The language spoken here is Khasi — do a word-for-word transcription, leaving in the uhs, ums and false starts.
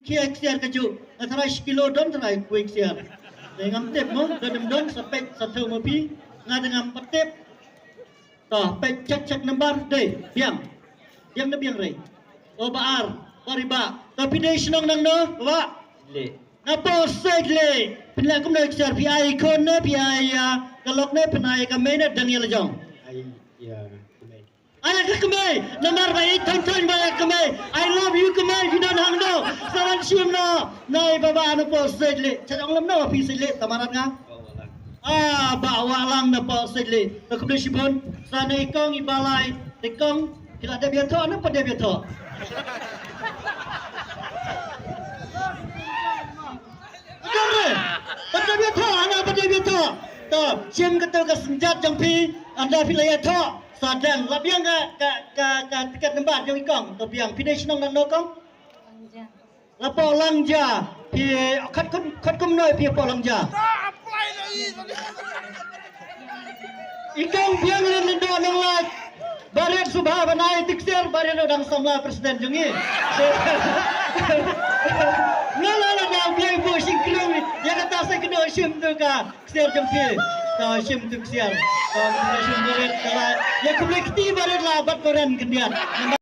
Khia ksiar ka ju. Nga tharai shi kilo don tharai kui ksiar. Dei ngam tip mo, don em don, sa peit sa thew mo phi. Nga dei ngam pat tip. To, peit check check number dei, biang. Biang na biang rei. O ba ar, ba ri ba. To phi dei shnong nang no, ba. Le. Nga po sej le. Phi la kumno ksiar phi ai khon ne, phi ai, ah, ka lok ne, phi ai ka mei ne, dang ïa la jong. Ai, ïa, ka mei. Ai ka kmei, namar ba i thon thon ba i kmei. I love you kmei, you don't hang no. Sawan shim no. Nai baba na po sej le. Chat ong lam no phi sej le tamarat nga. Ah, ba wa lang na po sej le. Na kmei shibun. Sa na i kong i balai. I kong kila de bia tho na pa de bia tho. Agar re. Pa de bia tho, ana pa de bia tho. To, shim ka to ka senjat jong phi. Anda phi la ïa tho. Sa dang la biang ka, ka, ka, ka tiket number jong i kong. To biang phi dei shnong nang no kong? La po lang ja. Phi khat kum, khat kum noi phi po lang ja. I kong biang len len do nang la. Baret subha banai tiksiar baret lo dang samla president jong i. Nga la la dang biang bu sing krung. Ïa kata sa kino shim tu ka. Ksiar jong phi. Ka shim tu ksiar. Ka shim baret ka la. Ïa kumne kti baret la bat koren kendiat.